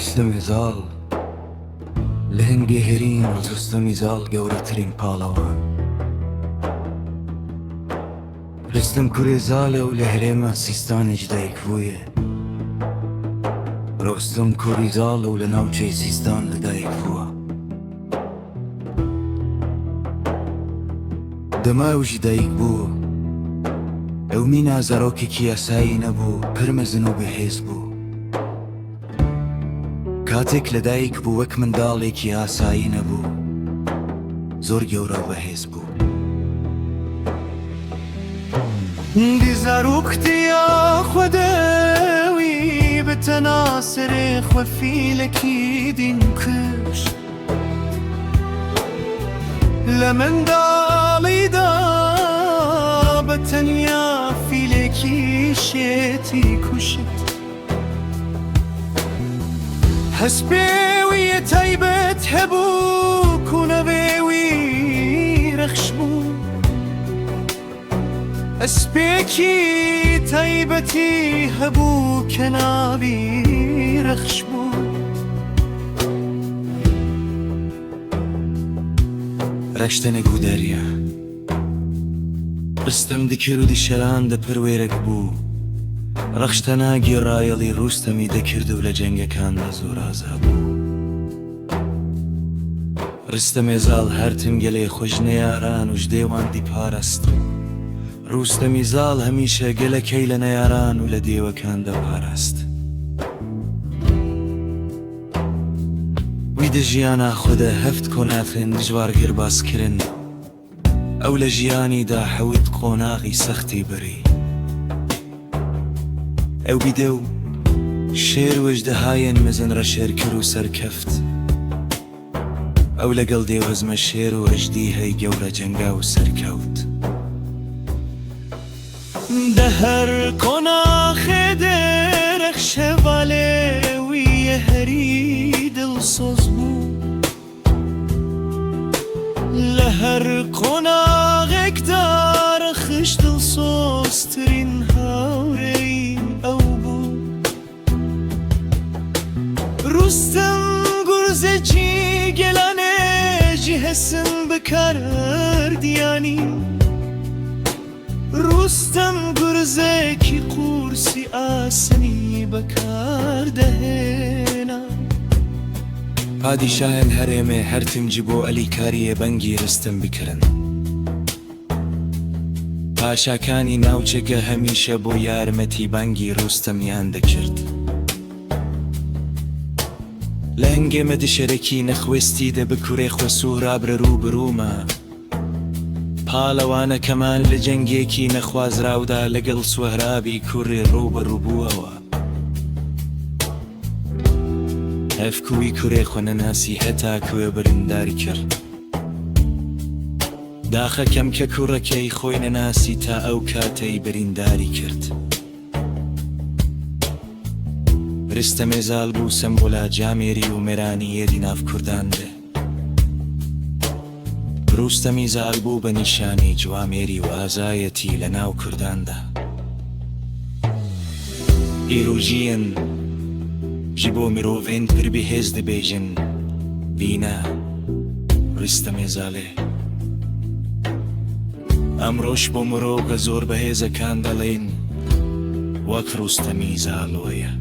رستەمی زاڵ لەهەنگێ هێرین رستەمی زاڵ گەورەترین پاڵەوان. رستەم کورێ زاڵە و لە هەرێما سیستانیش دایک بوویە. رۆستەم کوڕی زاڵە و لە ناوچەی سیستان لەدایک بووە. دەما ئەو ji دایک بوو، ئەو مینا زارۆکێکی ئاسایی نەبوو، پر مەزن و بەهێز بوو. کاتێک لەدایک بوو وەک منداڵێکی ئاسایی نەبوو، زۆر گەورە و بەهێز بوو. دی زارۆکتیا خوەدەوی بە تەنا سەرێ خوە فیلەکی دین کوشت. لە منداڵیدا بە تەنیا فیلێکی شێتی کوشت. هەسپێویە تایبەت هەبوو کونەوێوی رەخش بوو. ئەسپێکی تایبەتی هەبوو کە ناوی رەخش بوو. رەشتەنە گودەریە رستەم دکرد و دیشەران دە پروێرەک بوو. رەخشتەنا گێڕایەڵی روستەمی دەکرد و لە جەنگەکاندا زۆر ئازا بوو. رستەمێ زاڵ هەرتم گەلێ خوەش نەیاران و ژ دێوان دیپارست. روستەمی زاڵ هەمیشە گەلەکەی لە نەیاران و لە دێوەکان دەپاراست. وی دە ژیانا خوەدە هەفت قۆناخێن دژوارگر باس کرن. ئەو لە ژیانیدا حەوت قۆناغی سەختی بری. ئەو بیدە و شێر و ئەژدەهایێن مەزن رە شێر کر و سەرکەفت. ئەو لەگەڵ دێوەزمە شێر و ئەژدیهای گەورە جەنگا و سەرکەوت. دە هەر قۆناخێ دێرەخ شەڤالێویە هەری دڵسۆز بوو. لە هەر قۆناغێکدا رەخش دڵسۆزترین هاورێی ئەو بوو. روستەم گورزێکی گەلانێژی هەسن بکار دیانی. روستەم گورزێکی قورسی ئاسنی بەکار دەهێنا. پادیشاهێن هەرێمێ هەرتم ji بۆ ئەلیکاریێ بەنگی رستەم بکرن. پاشاکانی ناوچەکە هەمیشە بۆ یارمەتی بانگی ڕۆستەمیان دەکرد. لە هەنگێمە دشەرەکی نەخوێستی دە بکورێ خوە سوهراب رە رووبروومە. پاڵەوانەکەمان لە جەنگێکی نەخوازراودا لەگەڵ سوهرابی کوڕی ڕووبەڕوو بووەوە. هەفکووی کورێ خوە نەناسی هەتا کوێ برینداری کرد. داخەکەم کە کوڕەکەی خۆی نەناسی تا ئەو کاتەی برینداری کرد. رستەمێ زاڵ بوو سەمبولا جامێری و مێرانییە دی ناڤ کوردان دە. روستەمی زاڵ بوو بە نیشانەی جوامێری و ئازایەتی لە ناو کورداندا. ئیرۆژیەن ji بۆ مرۆڤێن پر بەهێز دبێژن بینە رستەمێ زاڵێ. ئەمڕۆش بۆ مرۆڤە زۆر بەهێزەکان دەڵێن وەک ڕوستەمی زاڵۆیە.